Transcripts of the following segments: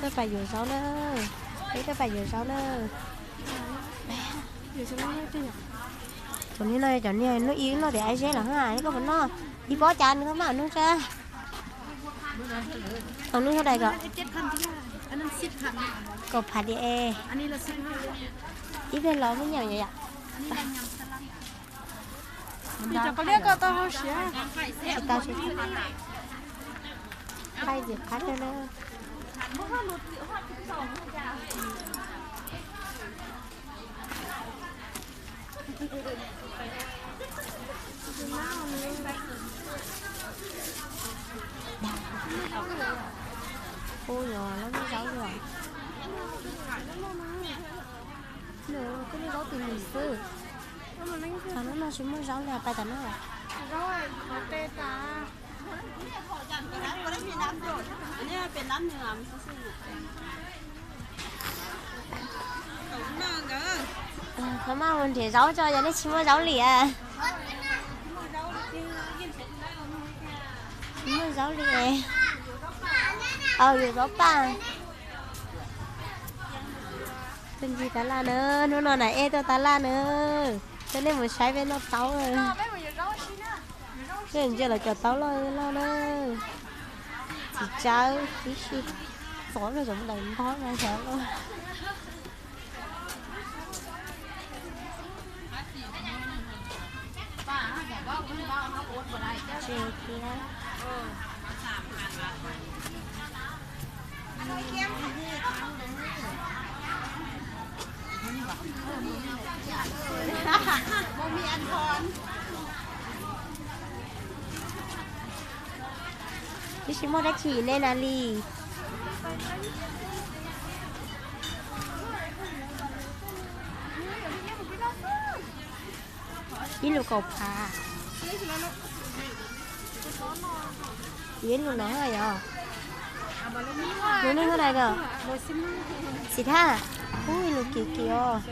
Pab yuav zaub na, peb tuaj pab yuav zaub na. Cov niag no cov niag hnub ib noj tias aib zeb los ha, koj puas noj? Ib pob cas nws tau maj nug tsa. Tau nug tau dais kom, kaum phav diam es. Ib pliag los muab nyiam yom. Tsis tau, tsis tau. Nqaij ntxim qab tiag na. Ub, yuav loj zaub li os. Koj lub zaub tus nus xwb. Tam no no tsis muaj zaub li, pais tam no. Qhov maj mus nrhiav zaub tso, yog nej tsis muaj zaub li a. Tsis muaj zaub li. Aw, yuav zaub paj. Tuaj ncig tab laj na, hnub no na ej tuaj tab laj na. Coj nej mus saib peb noj taub. Peb ntsia lawv cov taub loj loj na. Txiv tsawb tib si. Txov no tseem mus daws npog no xyov. Tsis tias. Twb tsis muaj dab tsi ne na li. Ib lus kaum phav. Ib lus no yog lus neeg hab dais os. Xim thaj. Ub, ib lus kim kim os.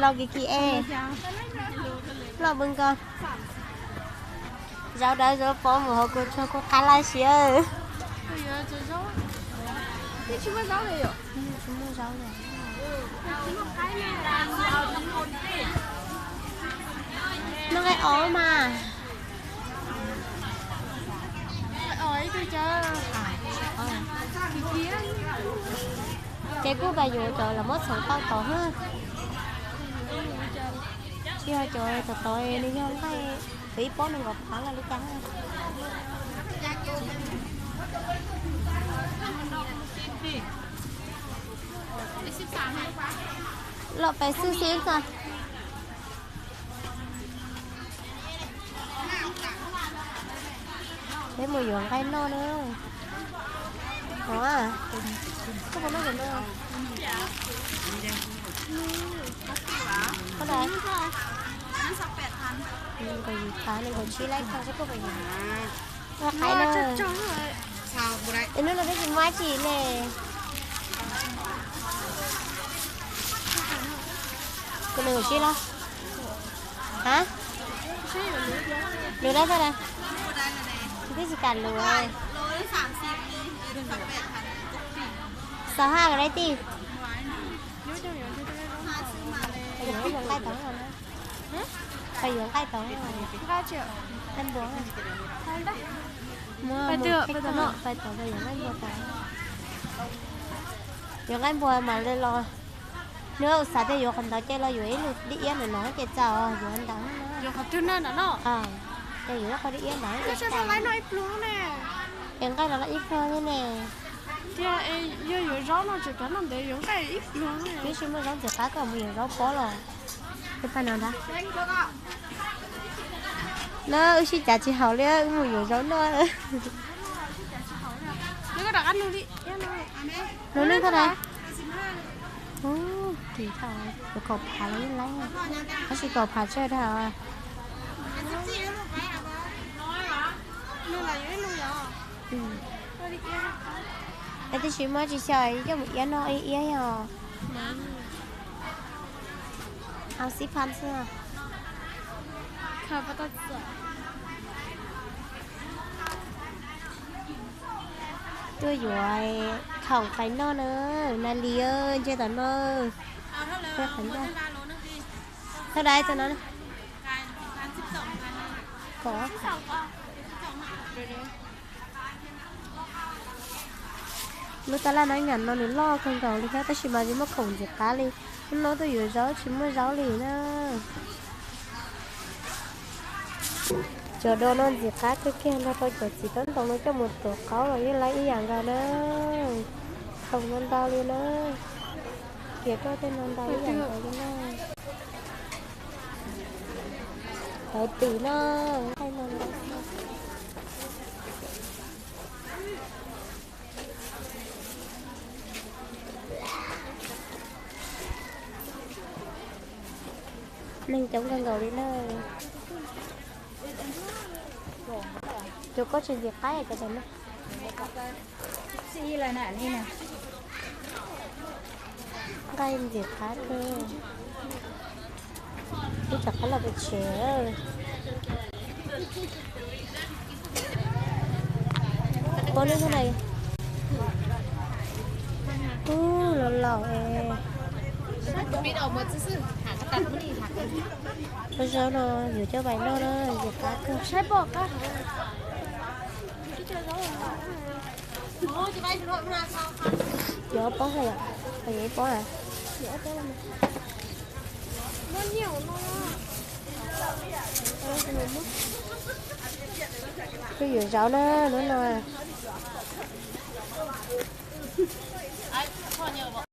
Los kim kim es. Los pw nkaus. Zaub dawb zaub poob mus hauv kuv tshuag kuv qab laj siab. Tsis muaj zaub li. Noj nqaij ob mas. Ces kuj pab yuav cov los muab txhoov tau tod na. Tsis yog cov tod tod nws yog nqaij, cov ib pob nees nkaum phav los li cas. Los pais xwb xwb xwb. Peb mus yuav nqaij noj na. Ov, koj puas noj cov no? Koj da, nees nkaum yim phav, nees nkaum tsib laib tag, koj puas yuav? Ua qaib na. Es hnub no peb tsis muaj dab tsi ne. Kuv nees nkaum tsib los? Ha? Lus dab tag na. Twb tsis kam lus. Xav haj los dab tsi? Yuav nqaij tod, yuav nqaij tod, nqaij npua. Muab pais tod, pais yuav nqaij npua tod. Yuav nqaij npua mas li los, nws xav tias yuav qhov ntawd ces los yuav ib lub dib iab ntawm no ces txaus, yuav ntawd. Ces yuav ib qho dib iab ntawd ces txaus. Es nqaij los ib pluag thiab ne. Yog yuav zaub no tseem kav noj ntev yuav nqaij ib pluag. Twb tsis muaj zaub ntxim qab, koj mus yuav zaub pob los. Pab no ntag. No wb sib cav tsis haum li, wb mus yuav zaub noj. Lub neej tag na. Ub, kim thaum yuav kaum phav los yeej laib, tab sis kaum phav tsawg dhau. Es twb tsis muaj tsis xyaw, coj mus iab noj ib iab yog. Au xib phab xwb. Tuaj yuav khoom qais noj na, na li ntshe tom no. Thawj dai txog no. Lub tab laj nab nyam no nws loj kawg nkaus li thiab tab sis mas tsis muaj khoom ntxim qab li. Hnub no tuaj yuav zaub tsis muaj zaub li na. Cov do no ntxim qab kawg kiag nrog rau cov txiv taub ntoos no coj mus tuav qaub los yeej laib ib yam nkaus na. Khoom no ntau li na. Kiav roj tej no ntau ib yam nkaus li na. Tawv tim no, nqaij no ntau. Neeg coob kawg nkaus li na. Cov koj tsis ntxim qab cov ntawm no. Nqaij ntxim qab kawg. Ib rov qab los pem tsev. Pob neb hnub na. Ub, los laus es. Pob zaub no yuav coj vais noj na, ntxim qab kawg. Yuav ob pob hais yom, hais yuav ib pob na. Twb yuav zaub na, hnub no.